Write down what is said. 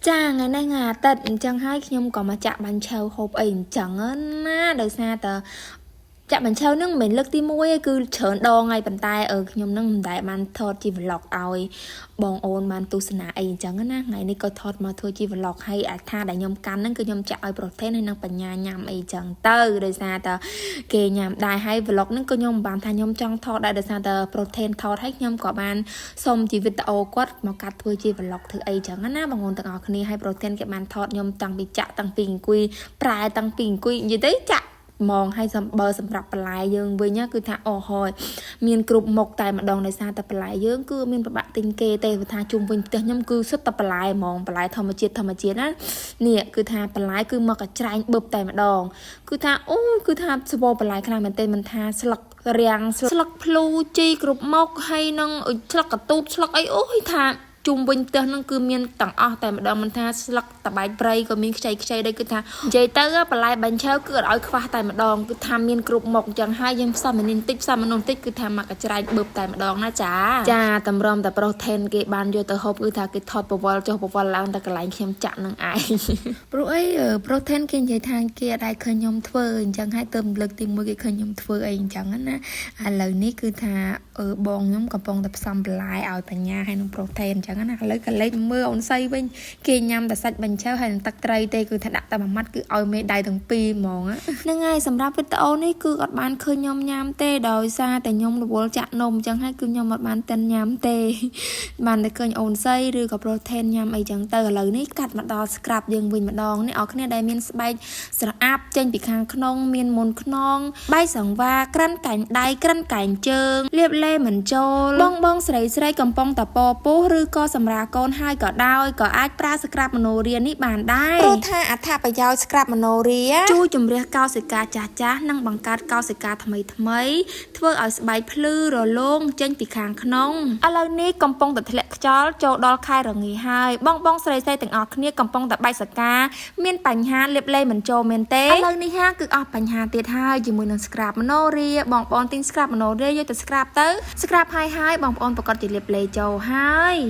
ចាថ្ងៃនេះថ្ងៃអាទិត្យអញ្ចឹងហើយខ្ញុំក៏មកចាក់បាញ់ឆៅហូបអីអញ្ចឹងណាដោយសារតើចាក់បញ្ឆៅនឹងមិនមែនលើកទី1ទេគឺច្រើនដងហើយប៉ុន្តែអឺខ្ញុំនឹងមិនដែលបានថតជា vlog ឲ្យបងអូនបានទស្សនាអីអញ្ចឹងណាថ្ងៃនេះក៏ថតមកធ្វើជា vlog ហើយអាថាដែលខ្ញុំកាន់ហ្នឹងគឺខ្ញុំចាក់ឲ្យប្រធានហើយនឹងបញ្ញាញ៉ាំអីចឹងទៅដោយសារតែគេញ៉ាំដែរហើយ vlog ហ្នឹងក៏ខ្ញុំមិនបានថាខ្ញុំចង់ថតដែរដោយសារតែប្រធានថតហើយខ្ញុំក៏បានសុំជាវីដេអូគាត់មកកាត់ធ្វើជា vlog ធ្វើអីចឹងណាបងប្អូនទាំងអស់គ្នាហើយប្រធានគេបានថតខ្ញុំតាំងពីចាក់តាំងពីអង្គុយប្រែតាំងពីអង្គុយនិយាយទៅចាក់ហ្មងហើយសំបើសម្រាប់បន្លែយើងវិញគឺថាអូហយមានគ្រប់មុខតែម្ដងដោយសារតែបន្លែយើងគឺមានប្របាក់ទិញគេទេព្រោះថាជុំវិញផ្ទះខ្ញុំគឺសុទ្ធតែបន្លែហ្មងបន្លែធម្មជាតិធម្មជាតិណានេះគឺថាបន្លែគឺមកកច្រែងបឹបតែម្ដងគឺថាអូគឺថាស្វបន្លែខ្លាំងមែនទេមិនថាស្លឹករាំងស្លឹកភ្លូជីគ្រប់មុខហើយនឹងស្លឹកកទូបស្លឹកអីអូយថាជុំវិញផ្ទះនឹងគឺមានទាំងអស់តែម្ដងមិនថាស្លឹកតបែកព្រៃក៏មានខ្ចីខ្ចីដែរគឺថានិយាយទៅបន្លែបាញ់ឆៅគឺអត់ឲ្យខ្វះតែម្ដងគឺថាមានគ្រប់មុខអញ្ចឹងហើយយើងផ្សំនេះបន្តិចផ្សំនោះបន្តិចគឺថាមកកច្រែងបឺបតែម្ដងណាចាចាតម្រុំតែប្រុសថេនគេបានយកទៅហូបគឺថាគេថតប្រវល់ចុះប្រវល់ឡើងតែកន្លែងខ្ញុំចាក់នឹងឯង ព្រោះអីប្រុសថេនគេនិយាយថាគេអត់ដែរឃើញខ្ញុំធ្វើអញ្ចឹងហើយទៅលើកទី1គេឃើញខ្ញុំធ្វើអីអញ្ចឹងណាឥឡូវនេះគឺថាបងខ្ញុំកំពុងតែផ្សំបន្លែឲ្យបញ្ញាហើយនឹងប្រុសថេនអញ្ចឹងណាឥឡូវក៏លេចមើលអូនសីវិញគេញ៉ាំតែសាច់បាញ់ឆៅហើយនឹងទឹកត្រីទេគឺថាដាក់តែមួយម៉ាត់គឺឲ្យមេដៃទាំងពីរហ្មងហ្នឹងហើយសម្រាប់វីដេអូនេះគឺអត់បានឃើញខ្ញុំញ៉ាំទេដោយសារតែខ្ញុំរវល់ចាក់នំអញ្ចឹងហើយគឺខ្ញុំអត់បានតិនញ៉ាំទេបានតែឃើញអូនសីឬក៏ប្រុសថេនញ៉ាំអីចឹងទៅឥឡូវនេះកាត់មកដល់ scrub យើងវិញម្ដងនេះអរគ្នាដែលមានស្បែកស្រអាប់ចេញពីខាងក្នុងមានមុនខ្នងបែកសង្វាក្រិនកែងដៃក្រិនកែងជើងលាបលេមិនចូលបងបងស្រីស្រីកំពុងតពពោះឬក៏សម្រាលកូនហើយក៏ដោយក៏អាចប្រើ scrub មនោរានេះបានដែរព្រោះថាអត្ថប្រយោជន៍ scrub មនោរាជួយជំរះកោសិកាចាស់ចាស់និងបង្កើតកោសិកាថ្មីថ្មីធ្វើឲ្យស្បែកភ្លឺរលោងចេញពីខាងក្នុងឥឡូវនេះកំពុងតែធ្លាក់ខ្យល់ចូលដល់ខែរងាហើយបងបងស្រីស្រីទាំងអស់គ្នាកំពុងតែបែកសកាមានបញ្ហាលាបលេមិនចូលមែនទេឥឡូវនេះហាគឺអស់បញ្ហាទៀតហើយជាមួយនឹង scrub មនោរាបងប្អូនទិញ scrub មនោរាយកទៅ scrub ទៅ scrub ហើយហើយបងប្អូនប្រកាសជាលាបលេចូលហើយ។